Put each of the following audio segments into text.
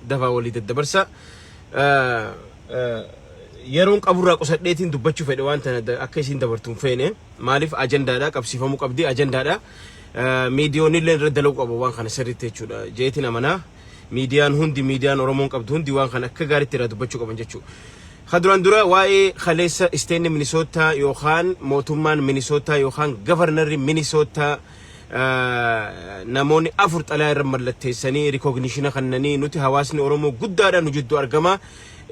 Dafaa walii daddabarsa. Yeroon qaburraa qusadheetiin dubbachuu fedhe, waan tana akka isiin dabartu hin feene. Maaliif? Ajandaadha, qabsiifamuu qabdi, ajandaadha. Miidiyoonni illee irra dalaguu qabu waan kana sirriitti jechuudha. Jeetiin amanaa. Miidiyaan hundi, miidiyaan Oromoon qabdu hundi waan kana akka gaariitti irraa dubbachuu qaban jechuudha. Ka duraan dura waa'ee kaleessa isteenni Minisootaa yookaan mootummaan Minisootaa yookaan gavarnarri Minisootaa namoonni afur xalayaa irra mallatteessanii recognition kannanii, nuti hawaasni Oromoo guddaadha nu jidduu argama.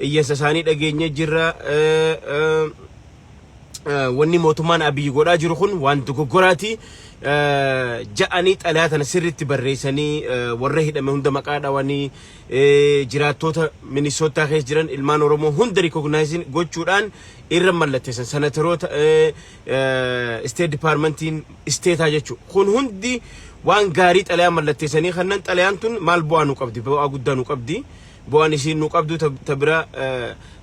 Iyyansa isaanii dhageenyee jirra. Wanni mootummaan Abiyyi godhaa jiru kun waan dogoggoraati. Ja'anii xalayaa tana sirriitti barreessanii, warra hidhame hunda maqaa dhawanii, jiraattota Minisootaa keessa jiran ilmaan Oromoo hunda recognize gochuudhaan irra mallatteessan, senatoroota, State Departmentiin isteetaa jechuudha. Kun hundi waan gaarii xalayaa mallatteessanii kannan. Xalayaan tun maal bu'aa nu qabdi? Bu'aa guddaa nu qabdi. Bu'aan isiin nu qabdu ta bira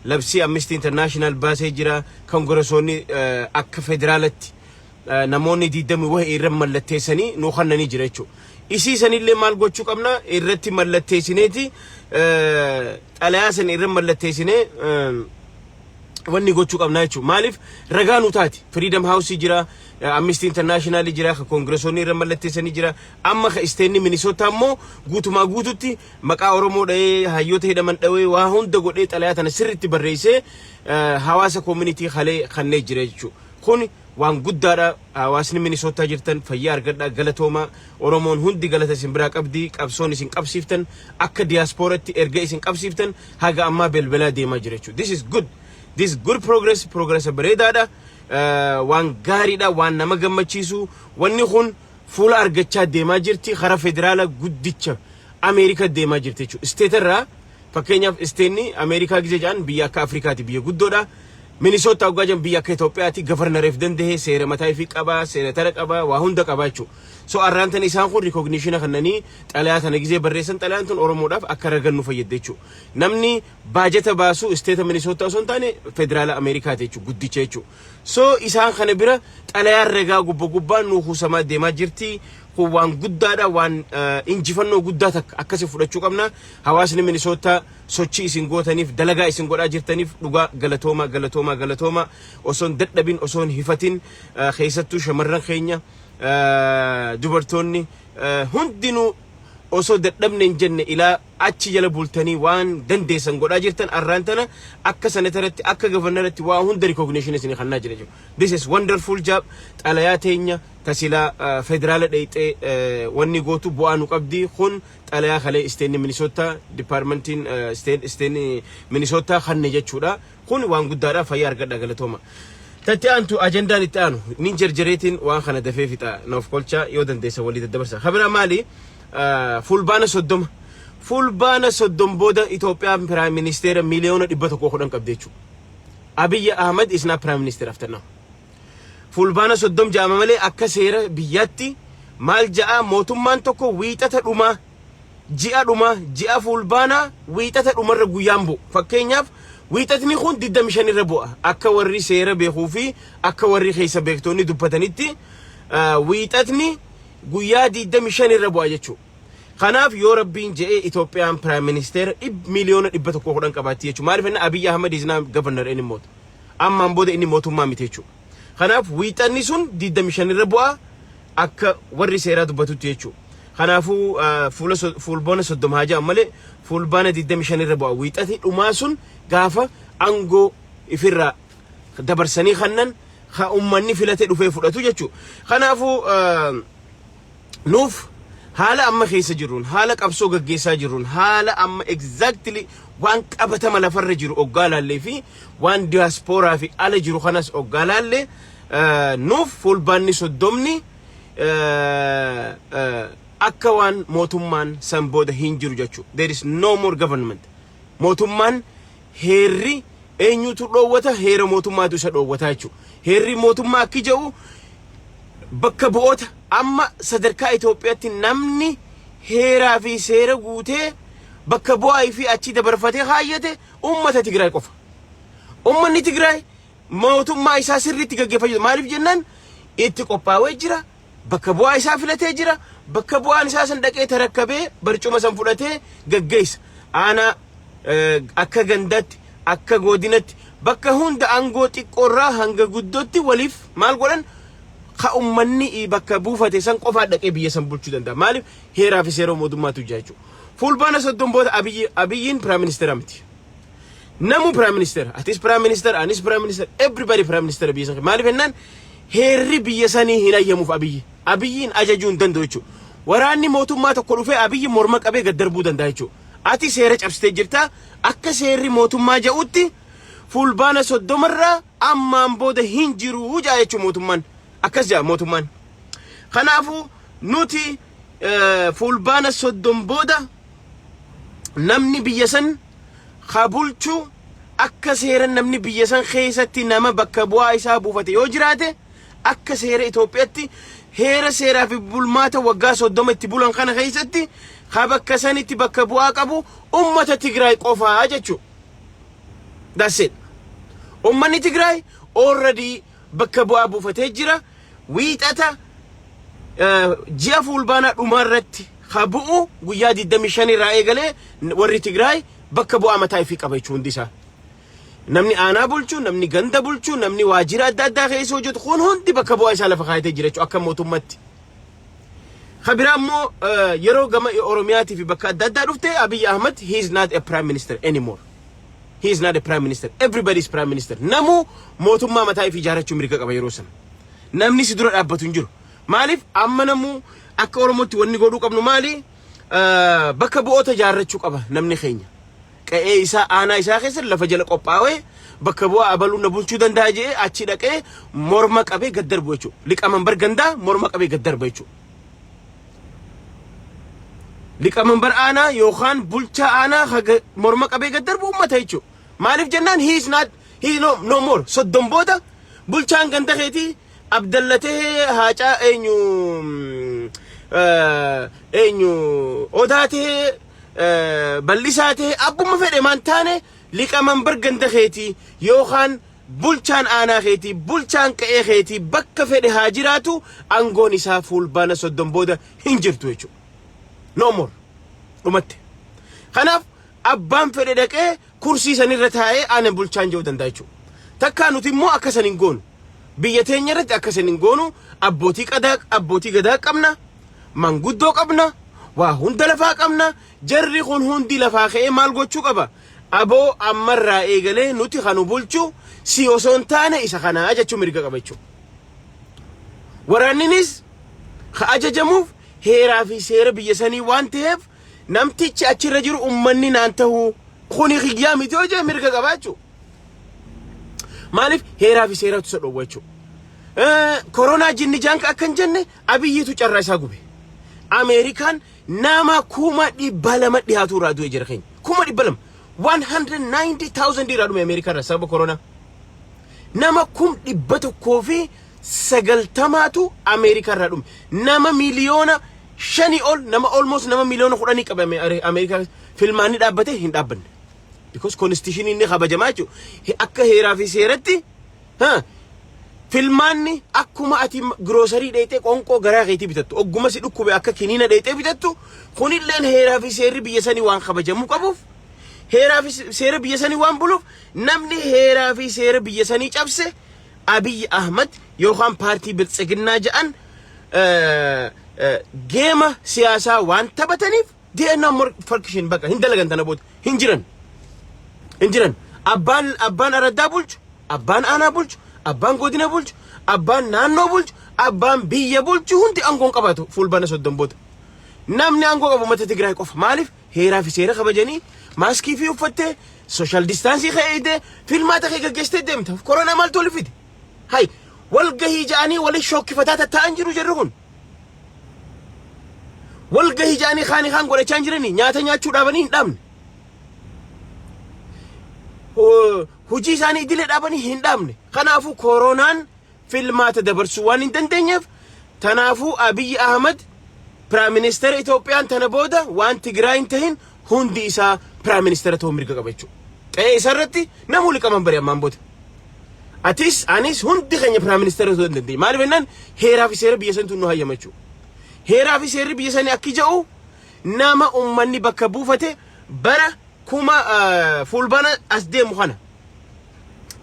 labsii Amnesty International baasee jira. Kongiresoonni akka federaalatti namoonni 20 wahii irra mallatteessanii nu kannanii jira jechuudha. Isii sanillee maal gochuu qabna? Irratti mallatteessineeti, xalayaa san irra mallatteessinee wanni gochuu qabna jechuudha. Maaliif? Ragaa nu taati. Freedom House jira, Amnesty International jira, ka kongiresoonni irra mallatteessanii jira. Amma ka isteenni Minnesota immoo guutumaa guututti maqaa Oromoo dha'ee, hayyoota hidhaman dha'ee, waa hunda godhee, xalayaa tana sirriitti barreessee hawaasa community halee kannee jira jechuudha. Kun waan guddaadha. Hawaasni Minnesota jirtan fayyaa argadhaa, galatooma. Oromoon hundi galata isin biraa qabdi. Qabsoon isin qabsiiftan akka diyaaspooratti erga isin qabsiiftan haga ammaa belbelaa deemaa jira jechuudha. This is good. This good progress, progress bareedaadha. Waan gaariidha, waan nama gammachiisu. Wanni kun fuula argachaa deemaa jirti, karaa federaala guddicha Ameerikaa deemaa jirti jechuudha. Isteetarraa fakkeenyaaf isteenni Ameerikaa gizee jedhan biyya akka Afrikaati, biyya guddoodha. Minisoota hoggaa jedhan biyya akka Itoophiyaati, gavarnareef danda'e, seera mataa ifii qaba, seenatara qaba, waa hunda qaba jechuudha. So arraan tan isaan kun recognition kannanii xalayaa tana gizee barreessan, xalayaan tun Oromoodhaaf akka ragannu fayyadde jechuudha. Namni baajata baasu isteeta Minisoota osoo hin taane federaala Ameerikaati jechuudha, guddicha jechuudha. So isaan kana bira xalayaan ragaa gubba gubbaan nu kuusamaa deemaa jirti. Kun waan guddaadha, waan injifannoo guddaa takka akkasi fudhachuu qabna. Hawaasni Minisoota sochii isin gootaniif, dalagaa isin godhaa jirtaniif dhugaa galatooma, galatooma, galatooma. Osoo hin dadhabin, osoo hin hifatin, keessattuu shamarran keenya, dubartoonni hundinuu osoo dadhabne hin jenne ilaa achi jala bultanii waan dandeessan godhaa jirtan. Arraan tana akka senataratti, akka gavarnaratti waa hunda recognition isin kannaa jira jechuudha. This is wonderful job. Xalayaa teenya tasilaa federaala dheeyxee wanni gootu bu'aa nu qabdi. Kun xalayaa kalee isteenni Minisoota departmentiin isteenni Minisoota kanne jechuudha. Kun waan guddaadha, fayyaa argadha, galatooma. Tatti aantu, ajandaan itti aanu nin jarjareetiin waan kana dafee fixa, naaf kolcha, yoo dandeessa walii daddabarsa. Kabira maali? Fulbaana 30. Fulbaana 30 booda Itoophiyaan prime minister 110,000,000 qabdi jechuudha. Abiyyi Ahmad is not prime minister after now. Fulbaana 30 ja'ama malee akka seera biyyaatti maal ja'a? Mootummaan tokko wiixata dhumaa ji'a dhumaa, ji'a fulbaanaa, wiixata dhumarra guyyaan bu'u. Fakkeenyaaf wiixatni kun 25 irra bu'a. Akka warri seera beekuu fi akka warri keessa beektonni dubbatanitti wiixatni guyyaa 25 irra bu'a jechuudha. Kanaaf yoo Rabbiin je'ee Itoophiyaan prime minister 110,000,000 qabaatti jechuudha. Maaliif inni Abiyyi Ahmad is not governor anymore. Ammaan booda inni mootummaa miti jechuudha. Kanaaf wiixanni sun 25 irra bu'a akka warri seeraa dubbatutti jechuudha. Kanaafuu fuula fulbaana 30 haa jedhan malee fulbaana 25 irra bu'a. Wiixati dhumaa sun gaafa aangoo ifirraa dabarsanii kannan ka ummanni filate dhufee fudhatu jechuudha. Kanaafuu nuuf haala amma keessa jirruun, haala qabsoo gaggeessaa jirruun, haala amma exactly waan qabatama lafarra jiru oggaa laallee fi waan diyaaspooraa fi ala jiru kanas oggaa laallee, nuuf fulbaanni 30ni akka waan mootummaan san booda hin jiru jechuudha. There is no more government. Mootummaan heerri eenyutu dhoowwata? Heera mootummaatu isa dhoowwata jechuudha. Heerri mootummaa akki jedhu bakka bu'oota amma sadarkaa Itoophiyaatti namni heeraa fi seera guutee bakka bu'aa fi achi dabarfatee kaayyate uummata Tigraay qofa. Uummanni Tigraay mootummaa isaa sirriitti gaggeeffachuu, maaliif jennaan, itti qophaa'ee jira. Bakka bu'aa isaa filatee jira. Bakka bu'aan isaa san dhaqee tarakkabee barcuma san fudhatee gaggeessa. Aanaa, akka gandatti, akka godinatti, bakka hunda aangoo xiqqoorraa hanga guddootti waliif maal godhan? Ka ummanni bakka buufate san qofaa dhaqee biyya san bulchuu danda'a. Maaliif? Heeraa fi seera mootummaatu jira jechuudha. Fulbaana 30 booda Abiyyiin prime minister miti. Namu prime minister, atis prime minister, anis prime minister, everybody prime minister biyya san. Maaliif jennaan, heerri biyya sanii hin ayyamuuf Abiyyi. Abiyyiin ajajuu hin danda'u jechuudha. Waraanni mootummaa tokko dhufee Abiyyi morma qabee gad darbuu danda'a jechuudha. Ati seera cabsitee jirta. Akka seerri mootummaa jedhutti Fulbaana 30rraa ammaan booda hin jiru jaa jechuudha mootummaan. Akkas jaa mootummaan. Kanaafuu nuti Fulbaana 30 booda namni biyya san ka bulchu, akka seera namni biyya san keessatti nama bakka bu'aa isaa buufate yoo jiraate, akka seera Itoophiyaatti, heera seeraa fi bulmaata waggaa 30 itti bulan kana keessatti, ka bakka sanitti bakka bu'aa qabu ummata Tigraay qofaa jechuudha. That's it. Ummanni Tigraay already bakka bu'aa buufatee jira. Wiixata ji'a Fulbaanaa dhumaa irratti ka bu'u guyyaa 25 irraa eegalee warri Tigraay bakka bu'aa mataa ifii qaba jechuun hundi isaa. Namni aanaa bulchu, namni ganda bulchu, namni waajjira adda addaa keessa hojjetu kun hundi bakka bu'aa isaa lafa kaayatee jira jechuudha akka mootummaatti. Ka biraa immoo yeroo gama Oromiyaatii fi bakka adda addaa dhufte, Abiy Ahmed, he is not a prime minister anymore. He is not a prime minister. Everybody is prime minister. Namuu mootummaa mataa ifii ijaarrachuu mirga qaba yeroo sana. Namni si dura dhaabbatu hin jiru. Maaliif? Amma namuu akka Oromootti wanni godhuu qabnu maali? Bakka bu'oota ijaarrachuu qaba namni keenya. Qe'ee isaa, aanaa isaa keessa lafa jala qophaa'ee, bakka bu'aa abaluu na bulchuu danda'a jedhee achi dhaqee morma qabee gad darbu jechuudha. Liqamanbar gandaa morma qabee gad darba jechuudha. Liqamanbar aanaa yookaan bulchaa aanaa haga morma qabee gad darbu uummata jechuudha. Maaliif jennaan, he is not he no, no more. 30 booda bulchaan ganda keetii Abdallatee Haacaa eenyu eenyu Odaa ta'ee, bal'isaa ta'e, abbuma fedhe maan taane, liqamanbar ganda keetii yookaan bulchaan aanaa keetii, bulchaan qe'ee keetii bakka fedhe haa jiraatu, aangoon isaa Fulbaana 30 booda hin jirtu jechuudha. No more. Dhumatte. Kanaaf abbaan fedhe dhaqee kursii sanirra taa'ee aanan bulchaan jedhuu danda'a jechuudha. Takkaa nuti immoo akka san hin goonu. Biyya teenya irratti akka san hin goonu. Abbootii gadaa qabna. Manguddoo qabna. Waa hunda lafaa qabna. Jarri kun hundi lafaa ka'ee maal gochuu qaba? Aboo, ammarraa eegalee nuti kanu bulchu si osoo hin taane isa kanaa jechuu mirga qaba jechuudha. Waraanninis ka ajajamuuf heeraa fi seera biyya sanii waan ta'eef, namtichi achirra jiru ummanni naan tahuu kuni kiyyaa miti yoo jee mirga qaba jechuudha. Maaliif? Heeraa fi seeratu isa dhowwa jechuudha. Koronaa jinni jaanka akka hin jenne, Abiyyiitu carraa isaa gube. Ameerikaan nama 200,000 dhiyaatu irraa du'e jira keenya. 200,000. 190,000 irraa dhume Ameerikaa irraa sababa koronaa. Nama 190,000tu Ameerikaa irraa dhume. Nama 5 miliyoona ol, nama almost nama 10 miliyoona qabame Ameerikaa. Filmaanni dhaabbate hin dhaabbanne. Because constitution inni kabajamaa jechuudha. Akka heeraa fi seeratti filmaanni akkuma ati grocery dheexee qonqoo garaa keetii bitattu, ogguma si dhukkube akka kiniina dheexee bitattu, kunilleen heeraa fi seerri biyya sanii waan kabajamuu qabuuf, heeraa fi seera biyya sanii waan buluuf, namni heeraa fi seera biyya sanii cabse, Abiy Ahmad yookaan paartii Biltsiginnaa jedhan, game siyaasaa waan taphataniif they are no more function. Bakka hin dalagan, tana booda hin jiran, hin jiran. Abbaan araddaa bulchu, abbaan aanaa bulchu, abbaan godina bulchu, abbaan naannoo bulchu, abbaan biyya bulchu hundi aangoon qabaatu Fulbaana 30 booda. Namni aangoo qabu uummata Tigraay qofa. Maaliif? Heeraa fi seera kabajanii, maaskii fi uffattee, social distance ka'ee, filmaata kee gaggeessitee deemta. Koronaa maaltu oli fide? Hay, walgahii ja'anii wali shokkifataa tattaa'an jiru jarri kun. Walgahii ja'anii kaanii kaan godhachaa hin jiranii, nyaata nyaachuu dhaabanii hin dhaabne. Hojii isaanii idilee dhaabanii hin dhaabne. Kanaafuu koronaan filmaata dabarsuu waan hin dandeenyeef, tanaafuu Abiyyi Ahmad prime minister Itoophiyaan tana booda waan Tigraay hin tahin hundi isaa prime minister ta'uu mirga qaba jechuudha. Qe'ee isarratti namuu liqaman bari ammaan booda. Atis, anis, hundi keenya prime minister ta'uu hin dandeenye. Maaliif jennaan, heeraa fi seera biyya saniitu nu hayyama jechuudha. Heeraa fi seerri biyya sanii akki jedhu, nama ummanni bakka buufate bara Kuma Fulbaana as deemu kana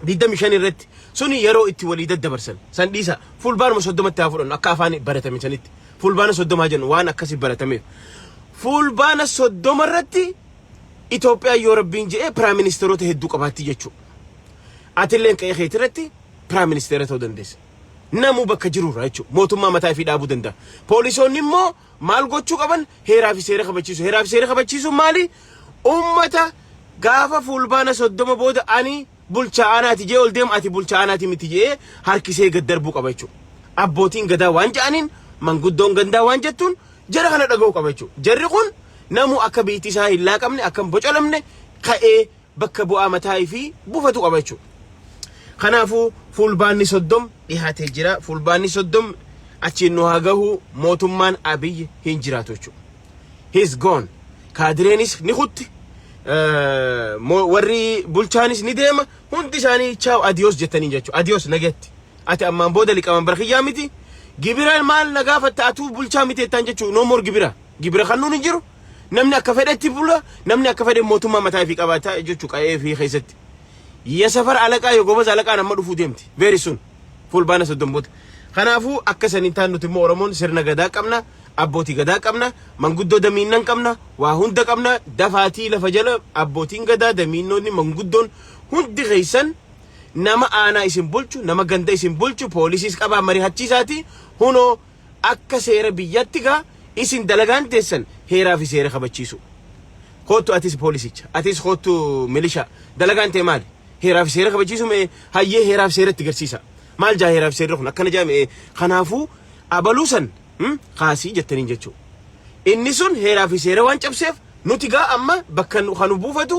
25 irratti suni yeroo itti walii daddabarsan san dhiisa. Fulbaanuma 30tti haa fudhannu, akka afaan baratame sanitti Fulbaana 30 jennu, waan akkasii baratameef. Fulbaana 30 irratti Itoophiyaa yoo Rabbiin je'ee prime ministeroota hedduu qabaatti jechuudha. Atilleen qe'ee keetii irratti prime ministeera ta'uu dandeessa. Namuu bakka jirurra jechuudha. Mootummaa mataa ifii dhaabuu danda'a. Poolisoonni immoo maal gochuu qaban? Heeraa fi seera kabachiisu. Heeraa fi seera kabachiisuun maali? Uummata gaafa Fulbaana 30 booda ani bulchaa aanaati jee ol deemu, ati bulchaa aanaati miti jee harkisee gad darbuu qaba jechuudha. Abbootiin gadaa waan ja'aniin, manguddoon gandaa waan jettuun jara kana dhaga'uu qaba jechuudha. Jarri kun namuu akka biitti isaa hin laaqamne, akka hin bocolamne, ka'ee bakka bu'aa mataa ifii buufatu qaba jechuudha. Kanaafuu Fulbaanni 30 dhiyaatee jira. Fulbaanni 30 achiin nu haa gahu, mootummaan Abiyyi hin jiraatu jechuudha. He's gone. Kaadireenis ni kutti. Warri bulchaanis ni deema. Hundi isaanii ciao, adios jettanii jechuudha. Adios, nagetti. Ati ammaan booda liqaman barkiyyaa miti. Gibira maal na gaafatta, atuu bulchaa miti jettaan jechuudha. No more gibira. Gibira kannuun hin jiru. Namni akka fedhetti bula. Namni akka fedhe mootummaa mataa ifii qabaata jechuudha qa'ee fi keessatti. የሰፈር አለቃ የጎበዝ አለቃ nama dhufuu deemti. Very soon. Fulbaana 30 booda. Kanaafuu akka saniin taan nuti immoo Oromoon sirna gadaa qabna. Abbootii gadaa qabna. Manguddoo damiinnan qabna. Waa hunda qabna. Dafaatii lafa jala abbootiin gadaa, damiinnoonni, manguddoon hundi keessan nama aanaa isin bulchu, nama ganda isin bulchu, poolisiis qabaa mari'achiisaati. Hunoo akka seera biyyatti gaa isin dalagaan teessan heeraa fi seera kabachiisu. Kootu atis poolisicha, atis kootu milishaa, dalagaan tee maali? Heeraa fi seera kabachiisu. Mee hayyee, heeraa fi seera itti garsiisa. Maal jaa heeraa fi seerri kun? Akkana jaa. Mee kanaafuu abaluu san kaasii jettaniin jechuudha. Inni sun heeraa fi seera waan cabseef nuti gaa amma bakka nu kan nu buufatu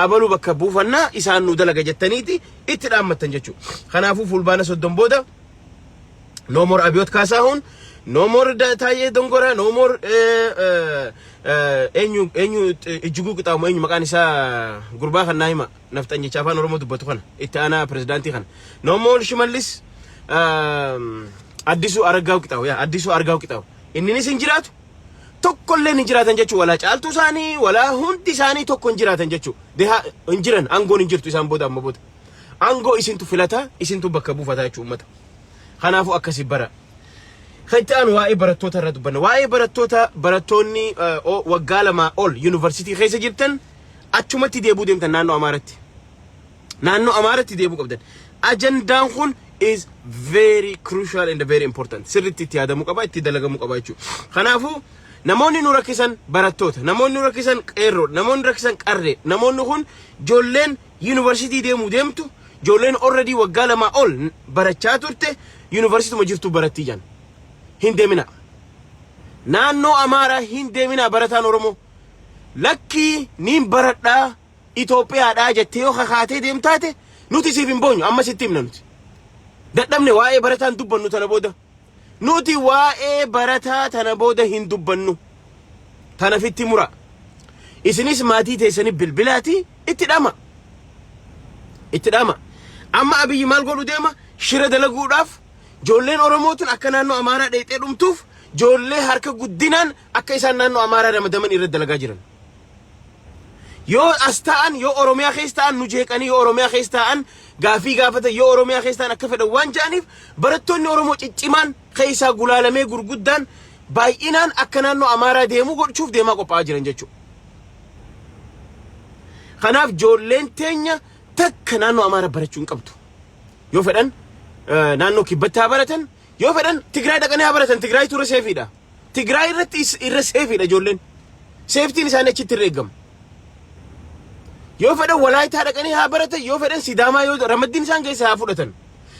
abaluu bakka buufannaa isaan nu dalaga jettaniiti itti dhaammattan jechuudha. Kanaafuu Fulbaana 30 booda no more Abiyoot Kaasaahun, no more Taayyee Dongora, no more eenyu eenyu Ijjiguu Qixaamu, eenyu maqaan isaa, gurbaa kan naa hima, nafxanyicha afaan Oromoo dubbatu kana, itti aanaa pirezidaantii kana, no more Shimallis, Addisuu Araggaa Qixaawu, yaa Addisuu Argaaw Qixaawu, inninis hin jiraatu. Tokkollee hin jiraatan jechuudha. Walaa caaltuu isaanii, walaa hundi isaanii tokko hin jiraatan jechuudha. Hin jiran, aangoon hin jirtu isaan booda. Amma booda aangoo isintu filata, isintu bakka buufata jechuudha uummata. Kanaafuu akkasi bara. Kan itti aanu waa'ee barattoota irra dubbanna. Waa'ee barattoota, barattoonni waggaa 2 ol yuunivarsiitii keessa jirtan achumatti deebuu deemtan naannoo Amaaratti. Naannoo Amaaratti deebuu qabdan. Ajandaan kun is very crucial and very important. Sirriitti itti yaadamuu qaba, itti dalagamuu qaba jechuudha. Kanaafuu namoonni nu rakkisan barattoota, namoonni nu rakkisan qeerroo, namoonni nu rakkisan qarree, namoonni kun ijoolleen yuunivarsiitii deemuu deemtu, ijoolleen already waggaa 2 ol barachaa turte yuunivarsiituma jirtu barattii jan. Hin deemina. Naannoo Amaaraa hin deemina barataan Oromoo. Lakkii, niin baradhaa, Itoophiyaadhaa jettee yoo kakaatee deemtaate nuti siif hin boonyu, amma sitti himna nuti. Dadhabne, waa'ee barataan dubbannu tana booda. Nuti waa'ee barataa tana booda hin dubbannu. Tana fitti mura. Isinis maatii teessanii bilbilaati itti dhama. Itti dhama. Amma Abiyyi maal godhu deema? Shira dalaguudhaaf ijoolleen Oromoo tun akka naannoo Amaaraa dheexee dhumtuuf ijoollee harka guddinaan akka isaan naannoo Amaaraa ramadaman irra dalagaa jiran. Yoo as ta'an, yoo Oromiyaa keessa ta'an nu jeeqanii, yoo Oromiyaa keessa ta'an gaafii gaafatan, yoo Oromiyaa keessa ta'an akka fedhan waan jedhaniif barattoonni Oromoo ciccimaan keessaa gulaalamee gurguddaan baay'inaan akka naannoo Amaaraa deemuu gochuuf deemaa qophaa'aa jiran jechuudha. Kanaaf ijoolleen teenya takka naannoo Amaaraa barachuu hin qabdu. Yoo fedhan naannoo kibbatti haa baratan, yoo fedhan Tigraay dhaqanii haa baratan, Tigraay ture safeiidha. Tigraay irratti irra safeiidha ijoolleen. Safetyn isaanii achitti irra eegama. Yoo fedhan Walaayitaa dhaqanii haa baratan, yoo fedhan Sidaamaa yoo ramaddiin isaan keessa haa fudhatan.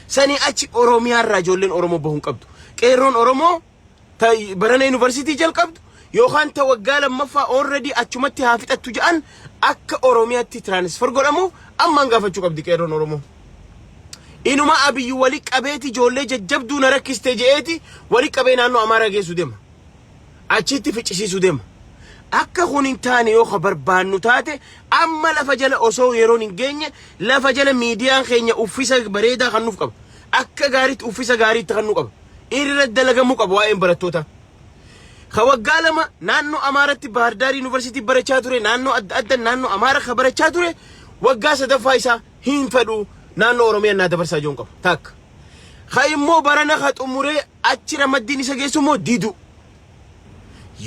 Sanii achi Oromiyaa irraa ijoolleen Oromoo bahuu hin qabdu. Qeerroon Oromoo ta barana yuunivarsiitii jalqabdu yookaan ta waggaa lammaffaa already achumatti haa fixattu jedhan akka Oromiyaatti transfer godhamuuf ammaan gaafachuu qabdi qeerroon Oromoo. Inuma Abiyyi wali qabeeti ijoollee jajjabduu na rakkiste je'eeti wali qabee naannoo Amaaraa geessu deema. Achitti ficcisiisuu deema. Akka kun hin taane yoo ka barbaannu taate amma lafa jala osoo yeroon hin geenye lafa jala miidiyaan keenya uffisa bareedaa kan nuuf qaba. Akka gaariitti uffisa gaariitti kan nu qaba. Irra dalagamuu qaba waa'een barattootaa. Ka waggaa 2 naannoo Amaaratti Baahirdaar Yuunivarsiitii barachaa ture, naannoo adda adda naannoo Amaara ka barachaa ture, waggaa sadaffaa isaa hin fedhu, naannoo Oromiyaa naa dabarsaa jiruun qaba. Takka. Ka immoo barana ka xumuree achi ramaddiin isa geessu immoo didu.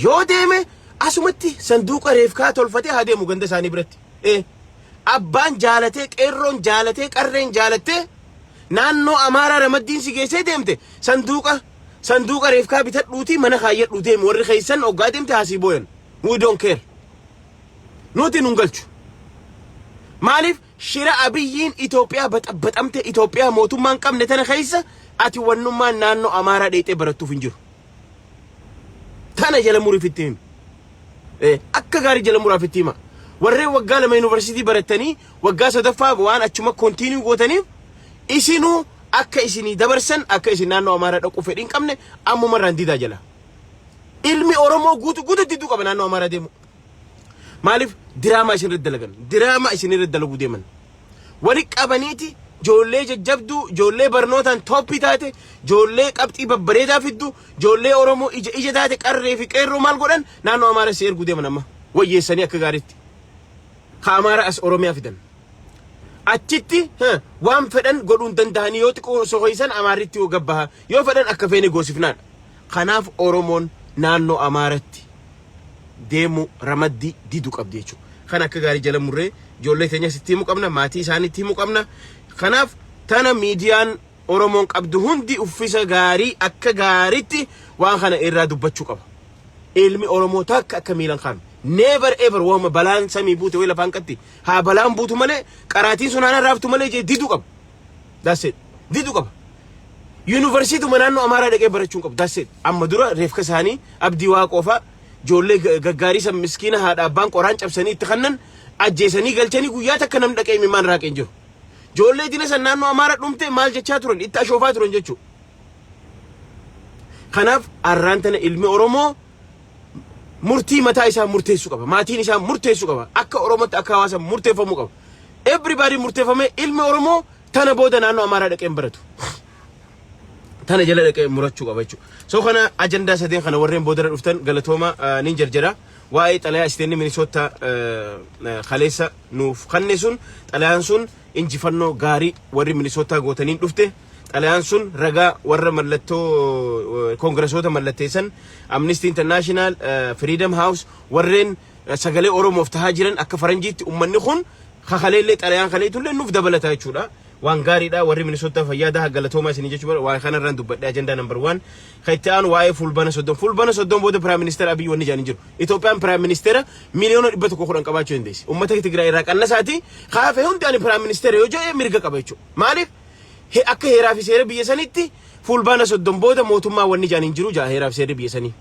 Yoo deeme asumatti sanduuqa reefkaa tolfatee haa deemu ganda isaanii biratti. Abbaan jaalatee, qeerroon jaalatee, qarreen jaalattee naannoo Amaaraa ramaddiin si geessee deemte, sanduuqa reefkaa bitadhuutii mana kaayyadhuu deemi. Warri keessan hoggaa deemte haasii booyan. We don't care. Nuti nun galchu. Maaliif shira Abiyyiin Itoophiyaa baxabbaxamte, Itoophiyaa mootummaan hin qabne tana keessa ati wannummaan naannoo Amaaraa dheexee barattuuf hin jiru. Tana jala muriif itti himi. Akka gaarii jala muraaf itti hima. Warreen waggaa 2 yuunivarsiitii barattanii waggaa sadaffaa waan achuma continue gootaniif, isinuu akka isinii dabarsan, akka isin naannoo Amaaraa dhaquu fedhii hin qabne ammuma irraan didaa jala. Ilmi Oromoo guutu guutu diduu qaba naannoo Amaaraa deemu. Maaliif diraamaa isin irratti dalagan? Diraamaa isin irratti dalaguu deeman. Wali qabaniiti ijoollee jajjabduu, ijoollee barnootaan top taate, ijoollee qabxii babbareedaa fiddu, ijoollee Oromoo ija ija taate, qarree fi qeerroo maal godhan? Naannoo Amaaraa si erguu deeman amma. Wayyeessanii akka gaariitti. Ka Amaaraa as Oromiyaa fidan. Achitti waan fedhan godhuu hin danda'anii, yoo xiqqoo soho'isan Amaarritti yoo gabbaha, yoo fedhan akka feene goosifnaadha. Kanaaf Oromoon naannoo Amaaratti deemu ramaddii diduu qabdi jechuudha. Kan akka gaarii jala murree ijoollee teenya sitti himuu qabna, maatii isaaniitti himuu qabna. Kanaaf tana miidiyaan Oromoon qabdu hundi uffisa gaarii akka gaariitti waan kana irraa dubbachuu qaba. Ilmi Oromoo takka akka miilan kaafne. Never ever. Waama balaan samii buute wayi lafaan qatti. Haa balaan buutu malee, qaraatiin sun haa raaftu malee jee diduu qaba. That's it. Diduu qaba. Yuunivarsiituma naannoo Amaaraa dhaqee barachuu qabu. That's it. Amma dura reefka isaanii Abdii Waaqoo fa'a, ijoollee gaggaarii san, miskiina haadha abbaan qoraan cabsanii itti kannan ajjeesanii galchanii, guyyaa takka namni dhaqee imimmaan raaqee hin jiru. Ijoollee dina san naannoo Amaaraa dhumte maal jechaa turan? Itti ashoofaa turan jechuudha. Kanaaf arraan tana ilmi Oromoo murtii mataa isaa murteessuu qaba. Maatiin isaa murteessuu qaba. Akka Oromootti, akka hawaasa murteeffamuu qaba. Everybody murteeffamee ilmi Oromoo tana booda naannoo Amaaraa dhaqee hin baratu. Tana jala dhaqee murachuu qaba jechuudha. So kana ajandaa sadeen kana warreen boodara dhuftan galatooma nin jarjara. Waa'ee xalayaa stateni Minisoota kaleessa nuuf kanne sun, xalayaan sun injifannoo gaarii warri Minisootaa gootaniin dhufte. Xalayaan sun ragaa warra mallattoo koongiresoota mallatteessan, Amnesty International, Freedom House, warreen sagalee Oromoof tahaa jiran, akka faranjiitti ummanni kun kakaleellee xalayaan kaleetullee nuuf dabalata jechuudha. Waan gaariidha. Warri Minisootaa fayyaada, galatoomaa isinii jechuudha. Waa'ee kanarraan dubbadhe ajandaa number one. Kan itti aanu waa'ee fulbana 30. Fulbana 30 booda Prime Minister Abiy wanni jedhan jiru. Itoophiyaan Prime Minister 110,000,000 qabaachuu dandeessi. Uummata Tigraay irraa qannasaati. Kaafee hundi ani Prime Minister yoo jedhe mirga qaba jechuudha. Maaliif? Akka heeraa fi seera biyya sanitti fulbaana 30 booda mootummaa wanni jedhan hin jiru jaa heeraa fi seerri biyya sanii.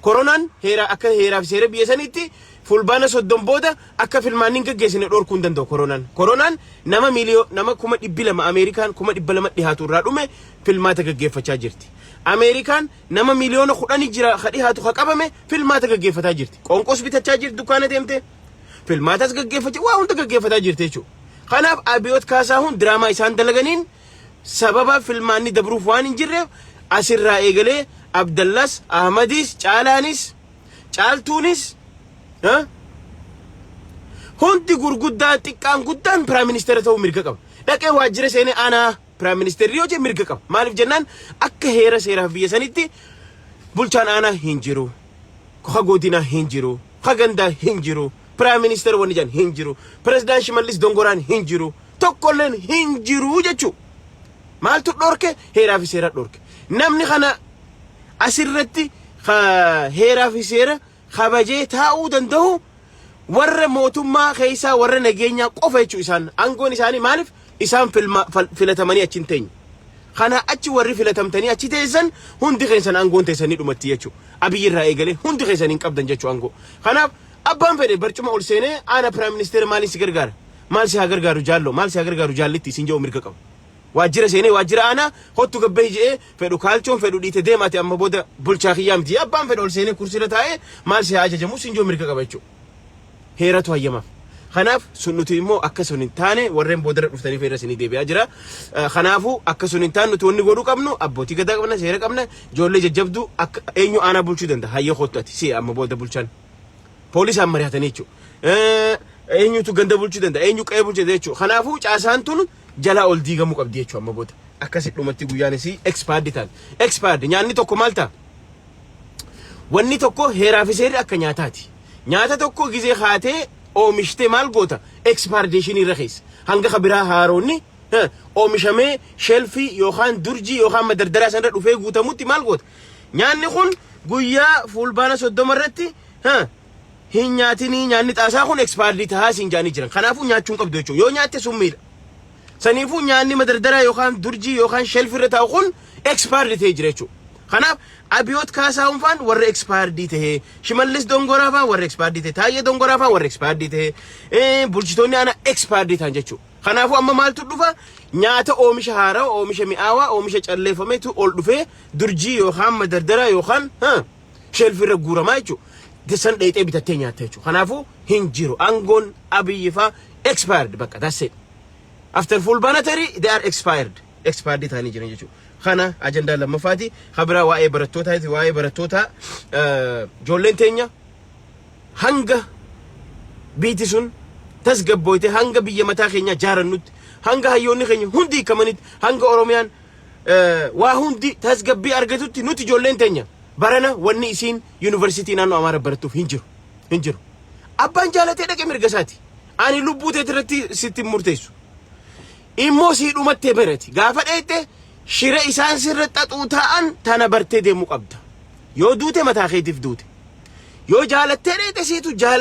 Koronaan heera akka heeraa fi seera biyya sanitti fulbaana 30 booda akka filmaanni hin gaggeessine dhorkuu hin danda'u koronaan. Koronaan nama nama 200,000, Ameerikaan 200,000 dhihaatu irraa dhume filmaata gaggeeffachaa jirti. Ameerikaan nama 10 miliyoona jira ka dhihaatu ka qabame filmaata gaggeeffataa jirti. Qoonqos bitachaa jirti, dukkaana deemte. Filmaatas gaggeeffachaa, waa hunda gaggeeffataa jirti jechuudha. Kanaaf Abiyoot Kaasaahun diraamaa isaan dalaganiin sababa filmaanni dabruuf waan hin jirreef, asirraa eegalee Abdallas, Ahmadis, Caalaanis, Caaltuunis, hundi gurguddaa xiqqaan guddaan prime minister ta'uu mirga qaba. Dhaqee waajjira seenee aanaa prime ministerri yoo jedhe mirga qaba. Maaliif jennaan, akka heera seeraaf biyya sanitti bulchaan aanaa hin jiru. Ka godinaa hin jiru. Ka gandaa hin jiru. Prime minister wanni jedhan hin jiru. Pireezidaan Shimallis Dongoraan hin jiru. Tokkolleen hin jiru jechuudha. Maaltu dhorke? Heeraa fi seera dhorke. Namni kana asirratti heeraa fi seera kabajee taa'uu danda'u warra mootummaa keessaa warra nageenyaa qofa jechuu. Isaan aangoon isaanii maaliif isaan filatamanii achi hin teenye. Kana achi warri filatamtanii achi teessan hundi keessan aangoon teessanii dhumatti jechuudha. Abiyyi irraa eegalee hundi keessan hin qabdan jechuu aangoo. Kanaaf abbaan fedhe barcuma ol seenee aana prime minister maaliin si gargaara? Maal si haa gargaaru jaalloo? Maal si haa gargaaru jaallitti isin jedhu mirga qaba. Waajjira seenee waajjira aanaa hottu gabbee jedhee, fedhu kaalchoon fedhu dhiite deemaate, amma booda bulchaa kiyyaa miti, abbaan fedhe ol seenee kursiirra taa'ee maal si haa ajajamu sin jedhu mirga qaba jechuudha. Heeratu hayyamaaf. Kanaaf sun nuti immoo akka sun hin taane warreen boodarra dhuftanii feerra isinii deebi'aa jira. Kanaafuu akka sun hin taane nuti wanni godhuu qabnu, abbootii gadaa qabna, seera qabna, ijoollee jajjabduu akka eenyu aanaa bulchuu danda'a. Hayyee, kottu ati si amma booda bulchan. Poolisaan mari'atanii jechuudha. Eenyutu ganda bulchuu danda'a, eenyu qe'ee bulchuu danda'a jechuudha. Kanaafuu caasaan tun jalaa ol diigamuu qabdi jechuudha amma booda. Akkasi dhumatti guyyaan isii expired ta'an. Expired nyaanni tokko maal ta'a? Wanni tokko heeraa fi seerri akka nyaataati. Nyaata tokko gizee haatee oomishtee maal goota? Expiration irra keessa. Hanga kabiraa haaroonni oomishamee shelfii yookaan durjii yookaan madardaraa sanarra dhufee guutamutti maal goota? Nyaanni kun guyyaa Fulbaana 30 irratti hin nyaatinii, nyaanni xaasaa kun expired tahaa siin jaanii jiran. Kanaafuu nyaachuu hin qabdu jechuudha. Yoo nyaatte summiidha. Saniifuu nyaanni madardaraa yookaan durjii yookaan shelfii irra taa'u kun expired ta'ee jira jechuudha. Kanaaf Abiyoot Kaasaahun faan warra expired tahee, Shimallis Dongoraa faan warra expired ta'e, Taayyee Dongoraa faan warra expired tahee, bulchitoonni aanaa expired ta'an jechuudha. Kanaafuu amma maaltu dhufa? Nyaata oomisha haaraa, oomisha mi'aawaa, oomisha calleeffametu ol dhufee durjii yookaan madardaraa yookaan shelfii irra guuramaa jechuudha. San dheexee bitattee nyaatta jechuudha. Kanaafuu hin jiru. Aangoon Abiyyi faa expired bakka, that's it. After Fulbaana tarii they are expired. Expired ta'anii jiran jechuudha. Kana ajandaa lammaffaati. Kabiraa waa'ee barattootaati. Waa'ee barattootaa, ijoolleen teenya hanga biiti sun tasgabbooyte, hanga biyya mataa keenya jaarannutti, hanga hayyoonni keenya hundi hiikamanitti, hanga Oromiyaan waa hundi tasgabbii argatutti, nuti ijoolleen teenya barana wanni isiin yuunivarsiitii naannoo Amaaraa barattuuf hin jiru. Hin jiru. Abbaan jaalatee dhaqe mirga isaati. Ani lubbuu teet irratti sitti hin murteessu. Immoo sii dhumattee barati. Gaafa dheette shira isaan sirra xaxuu ta'an tana bartee deemuu qabda. Yoo duute mataa keetiif duute. Yoo jaalattee dheete siitu jaala.